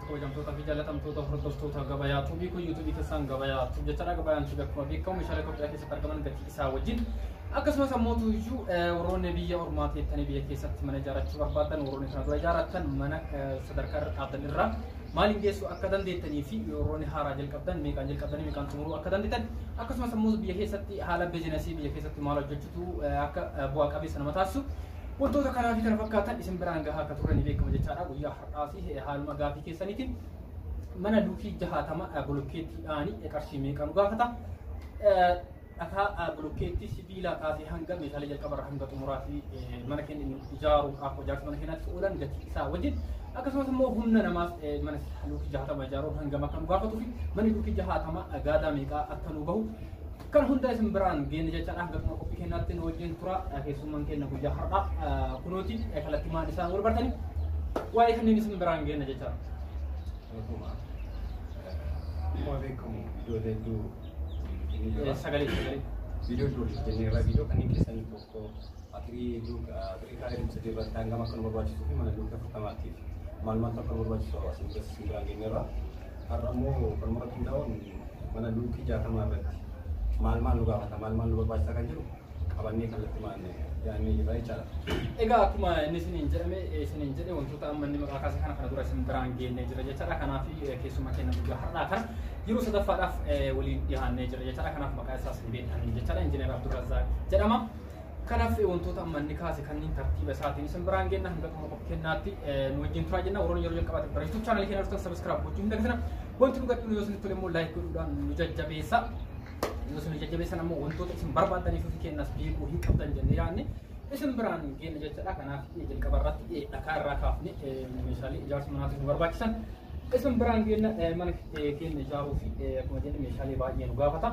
Jirtu kabajamtoota fi jaallatamtoota hordoftoota Gabayaa Tuubii. Kun yuutuubii keessaan Gabayaa Tuub jechaadha. Gabayaan Tuubii akkuma beekamu meeshaalee Itoophiyaa keessatti argaman gatii isaa wajjin, akkasumas ammoo tuyyuu warroonni biyya ormaa teettanii biyya keessatti mana ijaarrachuu barbaadan, warroonni kana dura ijaarrattan mana sadarkaa irra dhaabdan irraa maaliin geessuu akka dandeettanii fi warroonni haaraa jalqabdan meeqaan jalqabdanii meeqaan xumuruu akka dandeettan, akkasumas ammoo biyya keessatti haala biizinasii biyya keessatti maal hojjechutu akka bu'aa qabeessa nama taasisu, wantoota kanaa fi kana fakkaatan isin biraan gahaa akka turre ni beekama jechaadha. Guyyaa har'aa fi haaluma gaafii keessaniitiin mana luukii 60 bolokkeettiidhaan qarshii meeqa nu gaafata? Dhakaa, bolokkeettii, sibiilaa kaasee hanga meeshaalee jalqabarra hanga xumuraa fi mana keenya ijaaruudhaaf ijaarsa mana keenyaatti oolan gatii isaa wajjin, akkasumas immoo humna namaas mana luukii 60 ijaaruun hangam akka nu gaafatuu fi manni luukii 60 gaadaa meeqaa akka nu bahu kan hunda isin biraan geenne jechaadha. Hanga xumura qophii keenyaatti nu wajjin tura. Keessummaan keenya guyyaa har'aa kunooti, kallattimaan isaan wal bartanii waa'ee kanneen isin biraan geenne jechaadha. Akkuma beekamu viidiyoo hedduu Sagalee sagalee. Viidiyoo hedduu hojjennee irraa viidiyoo kanneen keessanii tokko atirii kaaree 300 irratti hangam akka nu barbaachisuu fi mana luukii 40tiif maal maaltu akka nu barbaachisu asiin duras isin biraan geenye irraa. Har'a immoo kanuma irratti hundaa'uun mana luukii 60 irratti maal maal nu gaafata, maal maal nu barbaachisa kan jedhu qabannee kallattimaan yaadnee jirra jechaadha. Egaa akkuma inni isiniin jedhame, isiniin jedhe, wantoota amma inni maqaa kaase kana dura isin biraan geennee jira jechaadha. Kanaaf keessummaa keenya guyyaa har'aa kana yeroo sadaffaadhaaf waliin dhiyaannee jira jechaadha. Kanaaf maqaa isaas ni beektan jechaadha. Injiinar Abdurrazaaq jedhama. Kanaaf wantoota amma inni kaase kanneen tartiiba isaatiin isin biraan geenna. Hanga xumura qophii kennaatti nu wajjin turaa jenna. Warroonni yeroo jalqabaatiif bara YouTube chaanalii keenya dhuftan subscribe gochuu hin dagatina. Wanti nu gadhiinu yoo isinitti tole immoo like godhuudhaan nu jajjabeessa. Yoo isin jajjabeessan ammoo wantoota isin barbaadanii fi kennas beekuu hin qabdan jennee yaadne isin biraan geenna jechaadha. Kanaaf jalqaba irratti dhakaa irraa kaafne meeshaalee ijaarsa manaatiif nu barbaachisan isin biraan geenna. Mana keenya ijaaruu fi akkuma jenne meeshaalee baay'ee nu gaafata.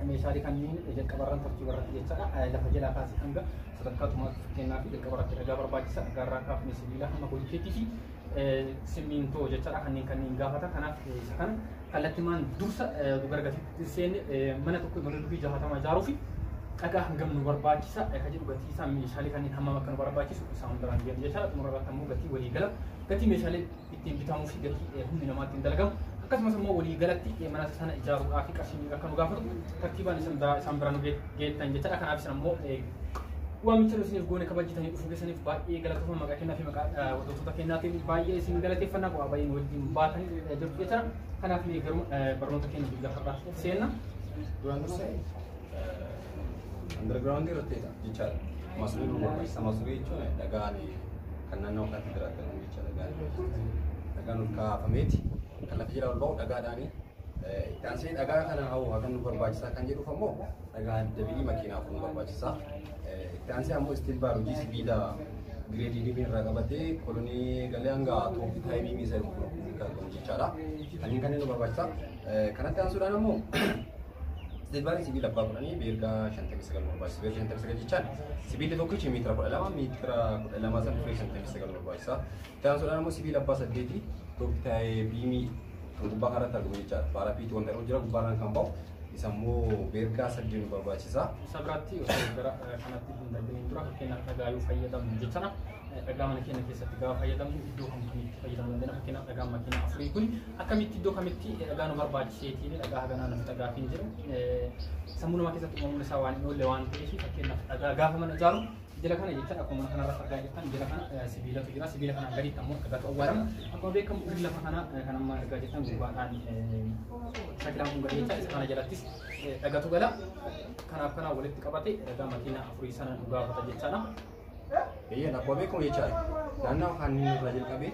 Meeshaalee kanneen jalqaba irraan tartiiba irratti jechaadha. Lafa jalaa kaasee hanga sadarkaa xumaatti, fakkeenyaa fi jalqaba irratti dhagaa barbaachisa. Dhagaa irraa kaafne sibiila hamma bolokkeettii fi simmintoo jechaadha. Kanneen gaafata. Kanaaf isa kana kallattimaan dursa gara gatiitti seenne, mana tokko mana luukii 60 ijaaruu fi dhagaa hangam nu barbaachisa ka jedhu, gatii isaa, meeshaalee kanneen hammam akka nu barbaachisu isaan biraan geenne jechaadha. Xumura irratti ammoo gatii waliigala, gatii meeshaalee ittiin bitamuu fi gatii humni namaa ittiin dalagamu, akkasumas immoo waliigalatti mana sana ijaaruudhaa fi qarshii meeqa akka nu gaafatu tartiibaan isaan bira nu geettan jechaadha. Kanaaf isin ammoo waamicha nu isiniif goone kabajjitanii dhufuu keessaniif baay'ee galatooma. Maqaa kennaa fi maqaa hordoftoota kennaatiin baay'ee isin galateeffannaa, bu'aa baay'ee nu wajjin baatanii jirtu jechaadha. Kanaaf mee garuu barnoota keenya guyyaa har'aa seenna. Duraan dursee underground irratti jechaadha. Masrii nu barbaachisa. Masrii jechuun dhagaan kan naannoo kanatti jiraatan jechaadha. Dhagaan ol kaafameeti kan lafa jala ol ba'u dhagaadhaani. Itti aansee dhagaa kana hawwu hagam nu barbaachisa kan jedhuuf ammoo dhagaa dabilii makiinaa afur nu barbaachisa. Itti aansee ammoo steel bar hojii sibiila grade beamii irraa qabatee kolonii galee hanga top tie beamii isa kan argamu jechaadha. Kanneen nu barbaachisa. Kanatti aansuudhaan ammoo steel barii sibiila abbaa 10 beergaa 59 nu barbaachisa. Beergaa 59 jechaan sibiilli tokkichi meetira 12, meetira 12 san firee 59 nu barbaachisa. Itti aansuudhaan ammoo sibiila abbaa 8 top tie beamii kan gubbaa kanarratti argamu jechaadha. Parapetii wanta jedhamu jira, gubbaarraan kan ba'u, isa immoo beergaa 8 nu barbaachisa. Isa biraatti osoo gara kanatti hin darbiniin dura, fakkeenyaaf dhagaa yoo fayyadamnu jechaadha. Dhagaa mana keenya keessatti gaafa fayyadamnu iddoo kam kamitti fayyadamuu dandeenya? Fakkeenyaaf dhagaan makiinaa afurii kun akkamitti, iddoo kamitti dhagaa nu barbaachiseetiin dhagaa haganaa nu dhagaa hin jedhu sammuu namaa keessatti uumamuun isaa waan hin oolle waan ta'eef, fakkeenyaaf dhagaa gaafa mana ijaaru jala kana jechaadha, akkuma mana kanarratti argaa jirtan, jala kana sibiilatu jira. Sibiila kanaan gaditti ammoo dhagaatu awwaalama. Akkuma beekamu irri lafa kana kan amma argaa jirtan gubbaadhaan shakilaan kun gadi jecha, isa kana jalattis dhagatu gala. Kanaaf kanaan walitti qabate dhagaa makiinaa afurii sana nu gaafata jechaadha. Eeyyaan, akkuma beekamu jechaadha. Naannoo kanneen irraa jalqabee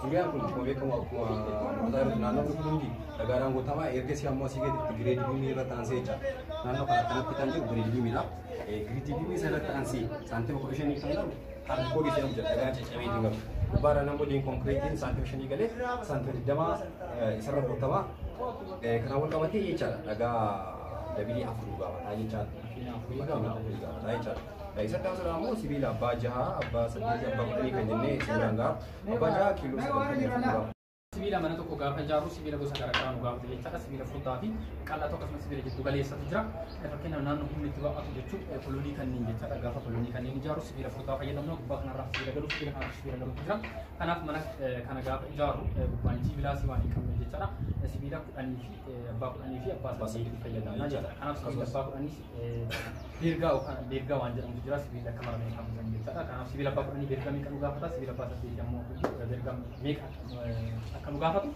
zuriyaan kun akkuma beekamu, akkuma mataa irratti naannoo kun hundi dhagaadhaan guutamaa. Ergasii ammoo asii gaditti grade beamii irra aansee jechaadha. Naannoo kana kanatti kan jiru grade beamiidha. Grade beamii isa irratti aansee saantima 15 kan qabu hardcore jedhamu jira, dhagaa caccabeetiin qabu. Gubbaadhaan ammoo lean concreteiin saantima 5 galee saantima 20 isarra guutamaa. Kanaan wal qabatee jechaadha dhagaa dabilii afur nu gaafataa jechaadha. Makiinaa afurii gaafataa jechaadha. Isa aansuudhaan ammoo sibiila abbaa 6, abbaa 8, abbaa 10 kan jennee isin biraan gahaa. Abbaa 6 kiiloo 94 gaafata. Sibiila mana tokko gaafa ijaarru sibiila gosa garaagaraa nu gaafata jechaadha. Sibiila furdaa fi qal'aa tokko akkasumas sibiila jiddu galeessatu jira. Fakkeenyaaf naannoo humni itti baa'atu jechuun kolonii kanneen jechaadha. Gaafa kolonii kanneen ijaarru sibiila furdaa fayyadamna. Gubbaa kanarraa sibiila galuuf sibiila kanarraa sibiila galuutu jira. Kanaaf mana kana gaafa ijaarru gubbaan jibilaasii waan hin qabne jechaadha. Sibiila 10 fi abbaa 10 fi abbaa 8 fayyadamna jechaadha. Kanaaf sibiila abbaa 10 beergaa yookaan beergaa waan jedhamutu jira. Sibiila akka maramee kan jiran jechaadha. Kanaaf sibiila abbaa 10 beergaa meeqa nu gaafata? Sibiila abbaa 8 ammoo beergaa meeqa akka nu gaafatu?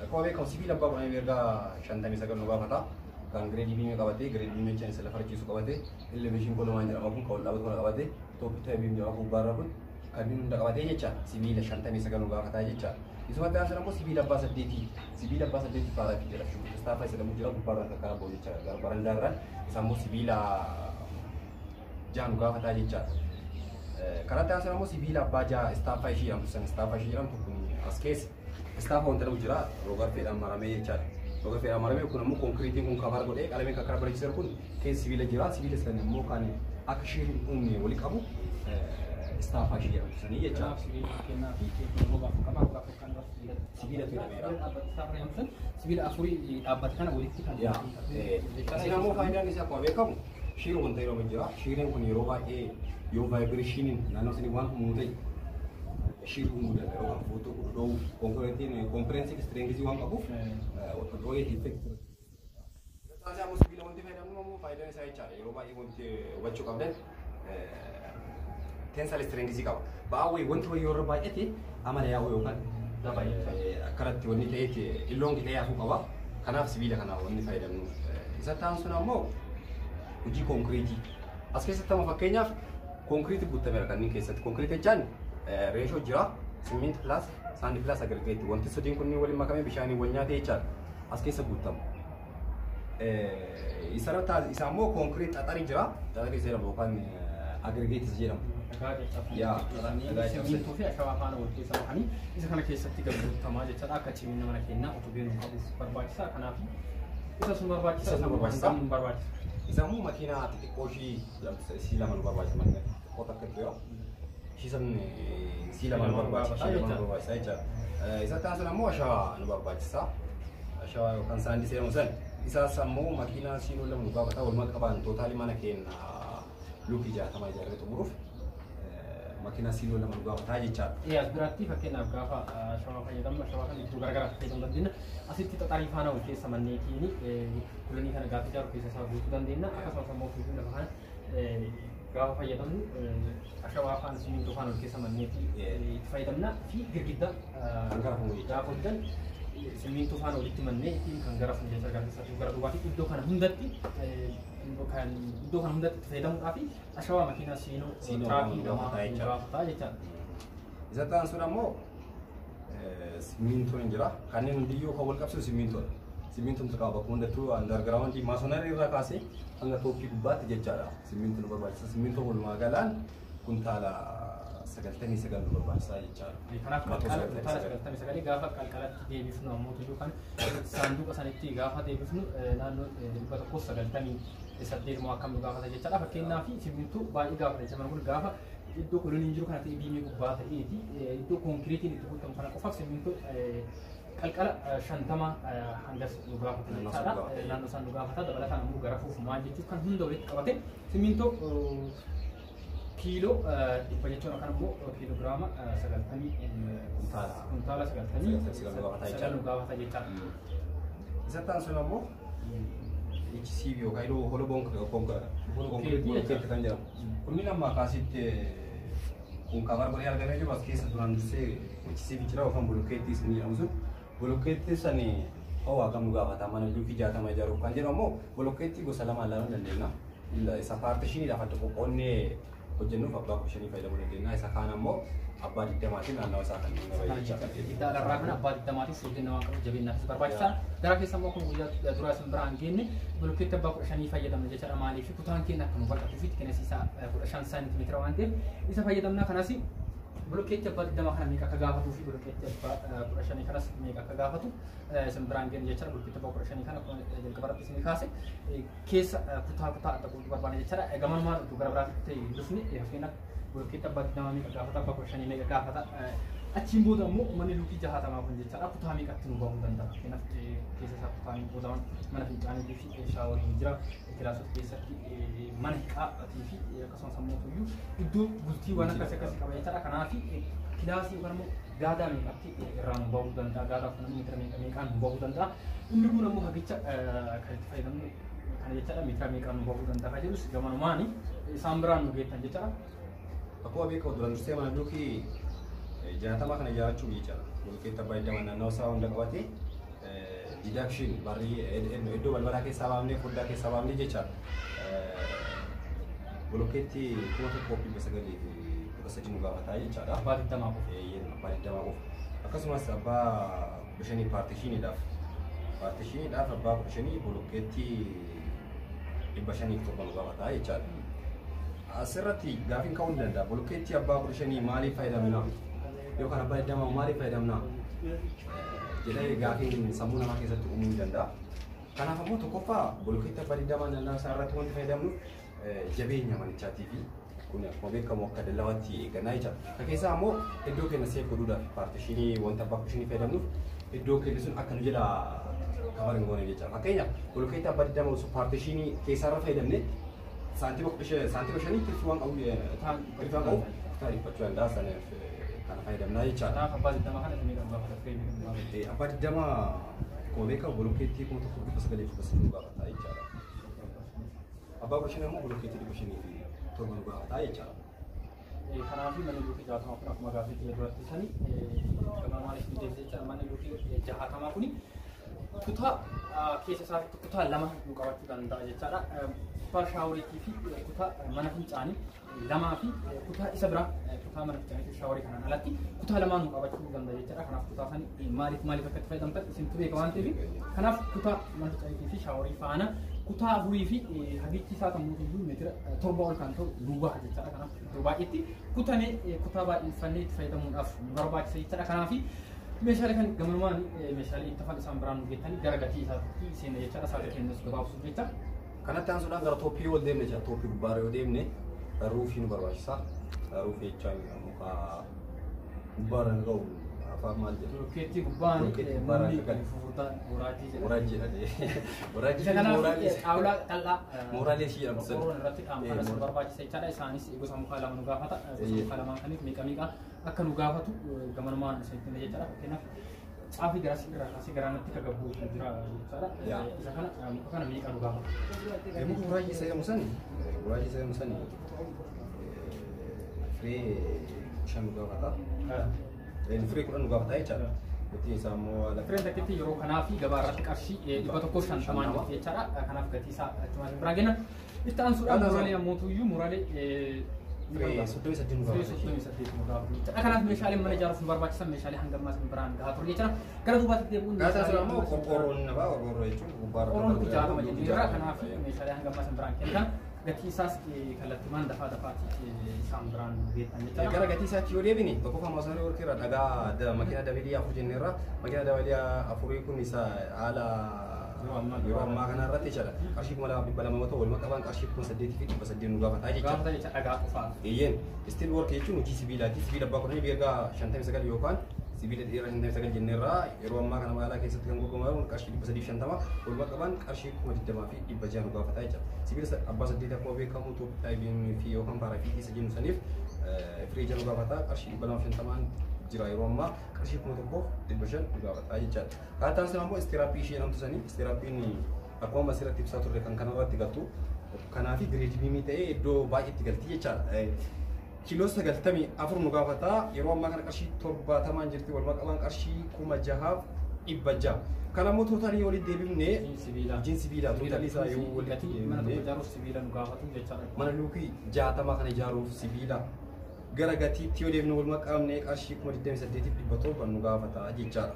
Akkuma beekamu sibiila abbaa 10 beergaa 59 nu gaafata. Kan gireedii biimee qabatee, gireedii biimee jechuun isa lafa harkisu qabatee, elevation kolomaan jedhama kun kan ol dhaabatu kana qabatee, tooppi ta'e biim jedhama gubbaarra kun kanneen hunda qabatee jecha sibiila 59 nu gaafata jecha. Isumatti aansan ammoo sibiila abbaa 8, sibiila abbaa 8 faaraa fi jedha. Istaafaa isa jedhamu jira gubbaarra kan kana bahu jecha barandaarraan isa ammoo sibiila 6 nu gaafata jecha. Karaa aansan ammoo sibiila abbaa 6 istaafaa ishee jedhamtu san istaafaa ishee jedhamtu kun as keessa istaafa wanta jedhamu jira rogarfeedhaan maramee jechaadha. Rogarfeedhaan maramee kun ammoo konkiriitiin kun kafar godhee qalameen kan karaa bareechisan kun keessa sibiila jira. Sibiila san immoo kan akka isheen uumne wali qabu istaafaa ishee jedhamtu sanii jechaadha. Kanaaf sibiila kennaa fi rogaaf qaba rogaaf kan irraa sibiila hidhameera. Sibiila afurii dhaabbate kana walitti kan Isin ammoo faayidaan isaa akkuma beekamu shiir wanta yeroo jira. Shiiriin kun yeroo baay'ee yoo vaayibireeshiniin naannoo isin waan uumuu ta'e shiir uumuu danda'a yookaan footoo dhoohu konkiriitiin kompireensif istireengisii waan qabuuf dhoohee effekti. Taasisa ammoo sibiila wanti fayyadamnu ammoo faayidaan isaa jechaadha. Yeroo baay'ee wanti hubachuu qabdan teensal istireengisii qaba. Ba'aa wayii wanti wayii yeroo baay'ate amala yaa'uu yookaan akkanatti wanni ta'eeti illoon qixee yaafuu qaba. Kanaaf sibiila kana wanni fayyadamnu. Isa ta'an sun ammoo hojii konkiriitii. As keessatti amma fakkeenyaaf konkiriitii guutameera kanneen keessatti. Konkiriitii jechaan reeshoo jira. Simminti pilaas, saandi pilaas agirgeetti. Wanti sadiin kunniin waliin makamee bishaaniin wal nyaatee jechaadha. As keessa guutama. Isa ammoo konkiriit xaxarii jira. Xaxarii jedhamu yookaan agirgeetis jedhamu. Simmintoo fi ashawaa faana wal keessa bahanii isa kana keessatti gurgurtamaa jechaadha. Akka cimina mana keenyaa utubee nu qabuuf barbaachisaa. Kanaaf isa sun barbaachisa. Isa sun barbaachisa. Isa barbaachisa. Isa immoo makiinaa xixiqqoo ishii isii lama nu barbaachisa. Makiinaa xixiqqoo takka jira. Ishii san isii lama nu barbaachisa. Ishii lama nu barbaachisa jechaadha. Isa ta'an sun ammoo ashawaa nu barbaachisa. Ashawaa yookaan saandii jedhamu san. Isaas ammoo makiinaa siinoo lama nu gaafata. Walumaa qabaan tootaalii mana keenya luukii 60 ijaarree xumuruuf makiinaa siinoo lama nu gaafataa jechaadha. As biratti fakkeenyaaf gaafa shawaa fayyadamnu shawaa kana iddoo garaagaraatti fayyadamuu dandeenya. Asitti xaxarii faana wal keessa manneetiin kulanii kana gaafa ijaaru keessa isaa guutuu dandeenya. Akkasumas ammoo fuudhuu lafa kana gaafa fayyadamnu ashawaa faana simmintoo faana wal keessa manneetii itti fayyadamna fi girgiddaa Kan garafamu jechaadha. gaafa hojjan simmintoo faana walitti mannee ittiin kan garafamu jecha gaafa isaa gara duubaa fi iddoo kana hundatti kan iddoo kana hundatti itti fayyadamuudhaa fi ashawaa makiinaa siinoo Siinoo tiraakii nu lama gaafataa nu jechaadha. gaafataa jechaadha. Isa ta'an sun ammoo simmintoon jira. Kanneen hundiyyuu kan wal qabsiisu simmintoodha. Simmintoon xiqqaa bakka hundattuu andargiraawundii maasonarii irraa kaasee hanga tooppii gubbaatti jechaadha. Simmintoon nu barbaachisa. Simmintoon walumaa galaan kuntaala 99 nu barbaachisa jechaadha. Kanaaf Matoo qalqala kuntaala 99. 99 gaafa qalqalatti deebifnu ammoo tuyyuu kan saanduqa sanitti gaafa deebifnu naannoo 198 moo akkam nu gaafata jechaadha. Fakkeenyaaf simmintoo baay'ee gaafata jecha mana kun gaafa iddoo koloniin jiru kana ta'e biimee gubbaa ta'eeti iddoo konkiriitiin itti guutamu kana qofaaf simmintoo qalqala 50 hangas nu gaafata Naannoo isaan jechaadha. nu gaafata. Naannoo isaan nu gaafata. Dabalataan ammoo garafuuf maal jechuuf kan hunda walitti qabate simmintoo kiiloo 100 jechuun yookaan immoo kiiloogiraama 90 Kuntaala. Kuntaala 99 99 nu gaafata jechaadha. nu gaafata jechaadha. Isa ta'an sun ammoo HCV yookaan iddoo holoo boonkeetti kan jedhamu. Kunniin amma kaasitti kun kabar godhee argamee jiru as keessa duraan dursee HCV jira yookaan bolokkeettii isin jedhamu sun bolokkeettii san ho'aa kam nu gaafata mana luukii 60 ijaaruuf kan jedhamu ammoo bolokkeettii gosa lamaan ilaaluu dandeenya. Isa paartishiniidhaaf adda qoqqoonnee hojjennuuf abbaa 15 fayyadamuu dandeenya. Isa kaan ammoo abbaa 20 naannawa isaa kan nama jechaadha. Giddaa irraa kana abbaa 20 furdina waan qabu jabeenyaafis barbaachisaa. Gara keessa immoo kun guyyaa duraa isin biraan geenne bolokkeetti abbaa 15 fayyadamna jechaadha. Maaliif kutaan keenya akka nu bal'atuu fi xiqqeensi isaa 15 saantimeetira waan ta'eef isa fayyadamna. Kanas bolokkeetti abbaa 20 kana meeqa akka gaafatuu fi bolokkeetti abbaa 15 kanas meeqa akka gaafatu isin biraan geenne jechaadha. Bolokkeetti abbaa 15 kana akkuma jalqaba irratti isin kaase keessa kutaa kutaa adda qooduu barbaanne jechaadha. Gamanumaan utuu gara biraatti dhufne fakkeenyaaf bolokkeetti abbaa 20 meeqa gaafata abbaa 15 meeqa gaafata Achiin booda immoo manni luukii 60 kun jechaadha kutaa meeqatti nu bahuu danda'a? Fakkeenyaaf keessa isaa kutaa qoodaman mana fincaanii fi shaaworiin jira. Kilaasota keessatti mana hiqaatii fi akkasumas ammoo iyyuu iddoo bultii waan akkasii akkasii qaba jechaadha. Kanaaf kilaasii yookaan immoo gaadaa meeqatti irraa nu bahuu danda'a? Gaadaa kun meetira meeqa meeqaan nu bahuu danda'a? Inni kun ammoo hagicha kan itti fayyadamnu kana jechaadha meetira meeqaan nu bahuu danda'a kan jedhus gamanumaani isaan biraan nu geettan jechaadha. Akkuma beekamu duraan dursee mana luukii 60 kana ijaarrachuuf jechaadha. Bulkeetti abbaa 20 naannoo isaa hunda qabatee didakshin barrii iddoo balbalaa keessaa baafnee foddaa keessaa baafnee jechaadha. Bulkeetti 1913 nu gaafataa jechaadha. Abbaa 20 qofa. Abbaa 20 qofa. Akkasumas abbaa 15 paartishiiniidhaaf. Paartishiiniidhaaf abbaa 15 bulkeetti 507 nu gaafataa jechaadha. Asirratti gaafiin ka'uu ni danda'a. Bulkeetti abbaa 15 maaliif fayyadamna? Yookaan abbaa 20 maaliif fayyadamna? Jedhee gaafiin sammuu namaa keessatti uumuu ni danda'a. Kanaaf ammoo tokkoffaa bulkeetti abbaa 20 naannoo isaa irratti wanti fayyadamnu jabeenya manichaatii fi kun akkuma beekamu akka dallawaatti eeggannaa jechaadha. Kan keessaa ammoo iddoo keenya seef godhuudhaaf paartishinii wanta abbaa 15 fayyadamnuuf iddoo keenya sun akka nu jala kafar hin goone jechaadha. Fakkeenyaaf bulkeetti abbaa 20 osoo paartishinii keessarra fayyadamne saantima 5 tirfii waan qabu kutaa dhiphachuu danda'a sanaaf kana fayyadamnaa jechaadha. Kanaaf abbaa 20 kana meeqa gaafata? Fireemii Abbaa 20 akkuma beekamu bulkeetti 1913 nu gaafataa jechaadha. Abbaa 15 immoo bulkeetti 507 nu gaafataa jechaadha. Kanaaf manni luukii 60 kun akkuma gaaffii kiyya duratti sani gamanumaan isin deebisee jechaadha. Manni luukii 60 kuni kutaa keessa isaatti kutaa lama nu qabachuu danda'a jechaadha. Kutaa shaaworiitii fi kutaa mana fincaanii lamaa fi kutaa isa biraa kutaa mana fincaanii fi shaaworii kanaan alatti kutaa lamaa nu qabachuu danda'a jechaadha. Kanaaf kutaa sani maaliif maaliif akka itti fayyadamtan isintu beeka waan ta'eef kanaaf kutaa mana fincaanii fi shaaworii faana kutaa afurii fi hagichi isaa kan mootummaa meetira 7 ol kan ta'u duwwaa jechaadha. Kanaaf iddoo baay'eetti kutanee kutaa baay'infannee itti fayyadamuudhaaf nu barbaachisa jechaadha. Kanaaf meeshaalee kan gamanumaan meeshaalee itti hafan isaan biraan nu geettanii gara gatii isaatti seenne jechaadha. Isaa kennuus gabaabsuuf jecha. Kanatti aansuudhaan gara tooppii ol deemne jecha tooppii gubbaarra yoo deemne ruufii nu barbaachisa. Ruufii jechaan muka gubbaarra nu ga'u afaan maal jedhu? Bulkeetti gubbaan Bulkeetti gubbaarra mummi kan fufurdaan boraajii jedhama. Mooraalee jedhame. Mooraalee Isa kanaaf xaawulaa qal'aa Mooraalee ishii jedhamtu sana. Qorqoorroon irratti dhaamfanas nu barbaachisa jechaadha. Isaanis gosa mukaa lama nu gaafata. Gosa mukaa lamaan kaniif meeqa meeqa akka nu gaafatu gamanumaan isa ittiin jechaadha. Fakkeenyaaf caafii garas irraa kaasee garaanatti kan gabbuutu jira jechaadha. Isa kana muka kana meeqa nu gaafata? Muka muraajii isa jedhamu sani muraajii isa jedhamu sani firee 5 nu gaafata. Firee 10 nu gaafata jechaadha. Gatiin isaa immoo haala Fireen takkitti yeroo kanaa fi gabaa irratti qarshii 150 jirti jechaadha. Kanaaf gatii isaa achumaan biraa kenna. Itti aansuudhaan muraalee ammootuyyuu muraalee Firee 38 nu Firee gaafata. 38 nu gaafatu jechaadha. Kanaaf meeshaaleen mana ijaaruuf nu barbaachisan meeshaalee hanga ammaa isin biraan gahaa ture jechaadha. Gara duubaatti deebi'uun Gaataa sun ammoo qorqoorroon nabaa qorqoorroo jechuun gubbaarra. Qorqoorroon nuti 60 jenneerra. Kanaaf meeshaalee hanga ammaa isin biraan kennan gatii isaas kallattimaan dafaa dafaati isaan biraan geettan jechaadha. Gara gatii isaatti yoo deebine tokkoffaa masonii warqii irraa dhagaa makiina dabilii 4 jenneerra. Makiina dabilii afurii kun isa haala yeroo ammaa kana irratti jechaadha. Qarshii 2200 yoo ta'u walumaa qabaan qarshii 8800 nu gaafataa jechaadha. Gaafata jecha dhagaa qofaa. Eeyyeen steel work jechuun hojii sibiilaati. Sibiila abbaa 10 beergaa 59 yookaan sibiila dheeraa 59 jenneerraa yeroo ammaa kana magaalaa keessatti kan gurguramu qarshii 350 walumaa qabaan qarshii 20,600 nu gaafataa jechaadha. Sibiila abbaa 8 akkuma beekamu Itoophiyaa fi yookaan paarafiitii isa jennu saniif firii 6 nu gaafataa qarshii 250 jira yeroo ammaa qarshii 1500 nu gaafataa jechaadha. Kaataan sun ammoo istiraapii ishee jedhamtu sanii istiraappiin akkuma asirratti ibsaa turre kan kanarratti galtu kanaafi gireed biimii ta'ee iddoo baay'eetti galti jechaadha. Kiiloo 94 nu gaafataa yeroo ammaa kana qarshii 70 jirti walumaa qabaan qarshii 6600. Kana immoo tootaalii walitti deebifnee Hojiin sibiilaa. Hojiin sibiilaa tootaalii isaa yoo walitti Gatii mana tokko deebifnee ijaaruuf sibiila nu gaafatu jechaadha. Mana luukii 60 kana ijaaruuf sibiila gara gatiitti yoo deebine walumaa qabnee qarshii 28,700 nu gaafata jechaadha.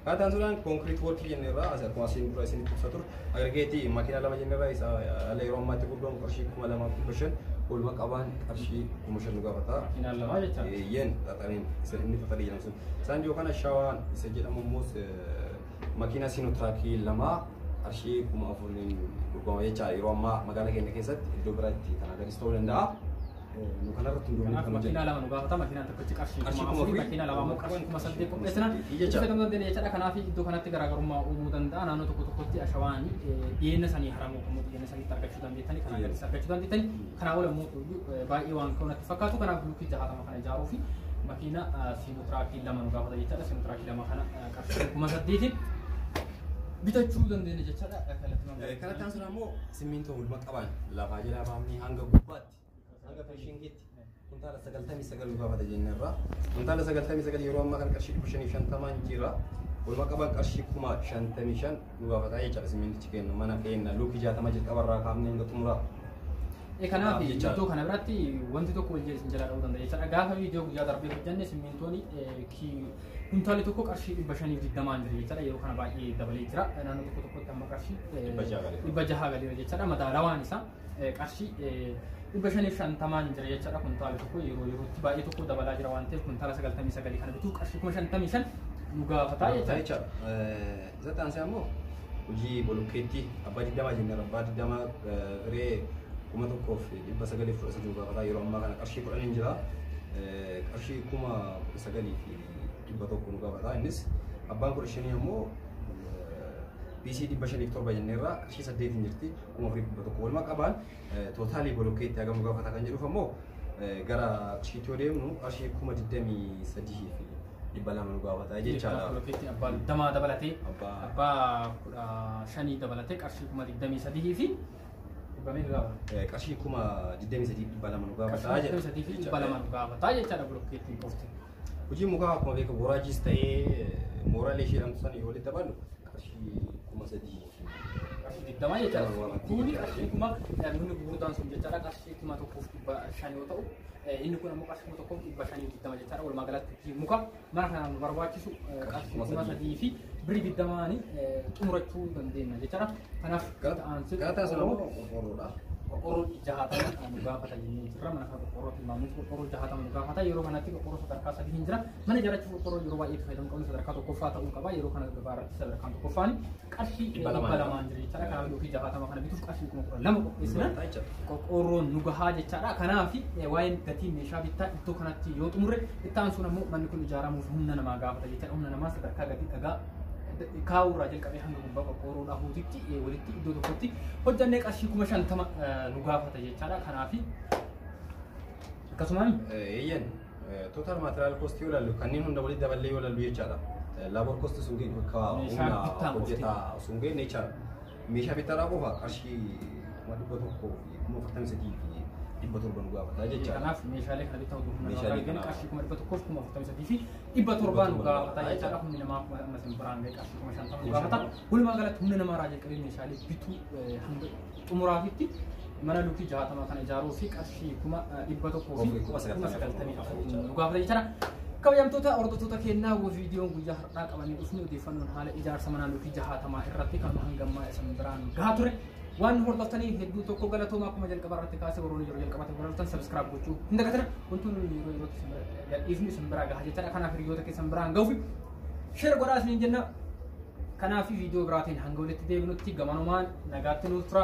Kaataan suuraan concrete workii jenneerraa as akkuma asiin dura isinitti ibsa ture aggregeetii makiinaa 2 jenneerraa isa haala yeroo ammaatti gurguramu qarshii 2500 walumaa qabaan qarshii 5000 nu gaafata. Makiinaan lama jechaadha. Eeyyeen xaxariin isa inni xaxarii jedhamu sun. Isaan dhiyoo kana shawaan isa jedhamu immoo makiinaa siinootiraakii 2 qarshii 4000 gurgurama jechaadha yeroo ammaa magaalaa keenya keessatti iddoo biraatti kana gadis ta'uu danda'a. Nu kanarratti hundoofnee Kanaaf kan hojjennu. makiinaa lama nu gaafata. Makiinaan tokkichi qarshii Qarshii 4,000, 4,000, makiinaa lama immoo qarshii 8,000 qopheessina. Jecha. Fayyadamuu dandeenya jechaadha. Kanaaf iddoo kanatti garaagarummaa uumuu danda'a. Naannoo tokko tokkotti ashawaan dhiyeenya sanii haramuu qabu, dhiyeenya saniitti argachuu dandeettani, kanaa gadis argachuu dandeettani. Kanaa ol immoo baay'ee waan ka'u natti fakkaatu. Kanaaf luukii 60 kana ijaaruu fi makiina siinootiraakii lama nu gaafata jechaadha. Siinootiraakii lama kana qarshii 8,000 bitachuu dandeenya jechaadha. Kanatti aansuun ammoo simmintoo walumaa qaban lafaa jalaa baafnee hanga gubbaatti hanga finishingiitti kuntaala 99 nu gaafata jennerra. Kuntaala 99 yeroo ammaa kana qarshii 550 jira. Walumaa qaban qarshii 55,000 nu gaafata jechaadha simmintichi kennu mana keenya luukii 60 jalqabarraa kaafnee hanga xumuraa. Kanaaf Jechaadha. iddoo kana biratti wanti tokko wal isin jalaa dha'uu danda'a jechaadha. Gaafa viidiyoo guyyaa darbee hojjenne simmintoon kuntaalli tokko qarshii 520 jira jechaadha. Yeroo kana baay'ee dabalee jira. Naannoo tokko tokkotti amma qarshii 600 galeera. 600 galeera jechaadha. Madaalawaan isaa qarshii 550 jira jechaadha. Kuntaala tokko yeroo yerootti baay'ee tokko dabalaa jira waan ta'eef kuntaala 99 kana bituuf qarshii 55,000 nu gaafata jechaadha. Isatti aansee ammoo hojii bolokkeetti abbaa 20 jenneerra. Abbaa 20 firee 1,913 nu gaafata. Yeroo ammaa kana qarshii 10 jira. Qarshii 9,100 nu gaafata. Innis abbaan 15 ammoo BC 507 jenneerra qarshii 8 jirti 4,100. Walumaa qabaan tootaalii bolokkeetti hagam nu gaafata kan jedhuuf ammoo gara qarshiitti yoo deemnu qarshii 23,200 nu gaafata jechaadha. Bolokkeettiin abbaa 20 dabalatee Abbaa abbaa 15 dabalatee qarshii 23,200 meeqa gaafata? Qarshii 23,200 nu gaafata Qarshii 23,200 nu gaafata jechaadha bolokkeettiin qofti. Hojii mukaa akkuma beekamu boraajiis ta'ee mooraalee ishee jedhamtu sana yoo walitti daballu qarshii 3,000 Qarshii 20 jechaadha. Kuni qarshii kuma manni gurguddaan sun jechaadha. Qarshii 1,500 yoo ta'u inni kun ammoo qarshii 1,520 jechaadha. Walumaa galatti hojii muka mana kanaaf nu barbaachisu qarshii 3,020 xumurachuu dandeenya jechaadha. Kanaaf aansee Galataan sun ammoo qorqoorroodha. Qorqoorroo 60 nu gaafata jennee jirra. Mana kana qorqoorroo tilmaamnee qorqoorroo 60 nu gaafata. Yeroo kanatti qorqoorroo sadarkaa 3 hin jira. Mana ijaarrachuuf qorqoorroo yeroo baay'ee itti fayyadamuu qabnu sadarkaa tokkoffaa ta'uu qaba. Yeroo kana gabaa irratti sadarkaan tokkoffaan qarshii 200 jira jechaadha. Kanaaf luukii 60 kana bituuf qarshii 12,000 qopheessina. Qorqoorroon nu gahaa jechaadha. Kanaaf waa'een gatii meeshaa bittaa iddoo kanatti yoo xumurre itti aansuun ammoo manni kun ijaaramuuf humna namaa gaafata jechaadha. Humna namaa sadarkaa gatii dhagaa kaawurraa jalqabee hanga gubbaa qorqoorroo dhahuutitti walitti iddoo tokkotti hojjannee qarshii 50,000 nu gaafata jechaadha. Kanaaf akkasumaan Eeyyan total material cost yoo ilaallu kanneen hunda walitti daballee yoo ilaallu jechaadha. Labor cost sun bakka Meeshaa humna bittaan qofti. hojjetaa sun geenye jechaadha. Meeshaa bittaadhaa qofa qarshii 143,700 nu gaafata jechaadha. Kanaaf meeshaalee kana bittaa utuu humna namaa Meeshaalee argine kana- qarshii 143,700 nu gaafata jechaadha. Humni namaa akkuma amma isin biraan ga'e qarshii 50,000 nu gaafata. Walumaa galatti humna namaa irraa jalqabee meeshaalee bituu hanga xumuraafitti mana luukii 60 kana ijaaruu fi qarshii 194,000 nu gaafata jechaadha. Kabajamtoota hordoftoota keenyaa viidiyoon guyyaa har'aa qabannee dhufne odeeffannoon haala ijaarsa mana luukii 60 irratti kan hangammaa isin biraan gahaa ture. Waan hordoftaniif hedduu tokko galatooma. Akkuma jalqaba irratti kaasee warroonni yeroo jalqabaatti hordoftan subscribe gochuu hin dagatina. Wantoonni yeroo yerootti isin gadhiifnu isin biraa gaha jechaadha. Kanaaf hiriyoota keessan biraan gahuuf share godhaa isiniin jenna. Kanaaf viidiyoo biraatiin hanga walitti deebinutti gamanumaan nagaatti nuuf tura.